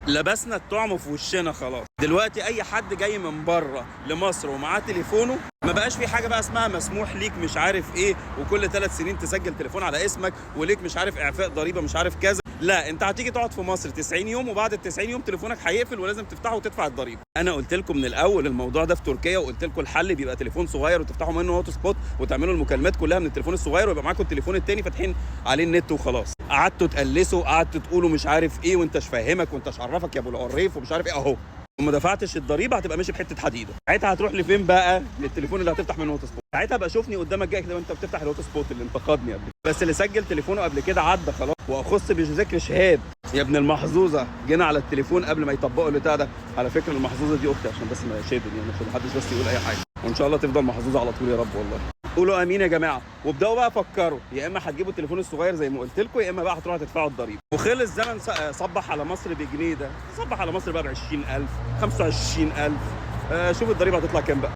لبسنا الطعم في وشنا خلاص. دلوقتي اي حد جاي من بره لمصر ومعاه تليفونه ما بقاش في حاجة بقى اسمها مسموح ليك مش عارف ايه، وكل 3 سنين تسجل تليفون على اسمك وليك مش عارف اعفاء ضريبة مش عارف كذا. لا، انت هتيجي تقعد في مصر 90 يوم، وبعد ال 90 يوم تليفونك هيقفل ولازم تفتحه وتدفع الضريبه. انا قلت لكم من الاول الموضوع ده في تركيا، وقلت لكم الحل بيبقى تليفون صغير وتفتحوا منه hotspot وتعملوا المكالمات كلها من التليفون الصغير، ويبقى معاكم التليفون التاني فاتحين عليه النت وخلاص. قعدتوا تقلسوا، قعدتوا تقولوا مش عارف ايه، وانت مش فاهمك وانت عرفك يا ابو العريف ومش عارف ايه. اهو، وما دفعتش الضريبة هتبقى ماشي بحته حديده. ساعتها هتروح لفين بقى؟ للتليفون اللي هتفتح منه hotspot. ساعتها بقى شوفني قدامك جاي كده وانت بتفتح ال hotspot اللي انتقدني قبل. بس اللي سجل تليفونه قبل كده عدى خلاص. واخص بذكر شهاب يا ابن المحظوظه، جينا على التليفون قبل ما يطبقوا البتاع ده. على فكرة المحظوظه دي اختي، عشان بس ما شادن يعني، عشان محدش بس يقول اي حاجه. وان شاء الله تفضل محظوظة على طول يا رب، والله قولوا امين يا جماعه. وابداوا بقى فكروا، يا اما هتجيبوا التليفون الصغير زي ما قلت لكم، يا اما بقى هتروحوا تدفعوا الضريبه. وخلص زمن صبح على مصر بجنيه ده، صبح على مصر بقى ب 20000، 25000. شوف الضريبة هتطلع كام بقى.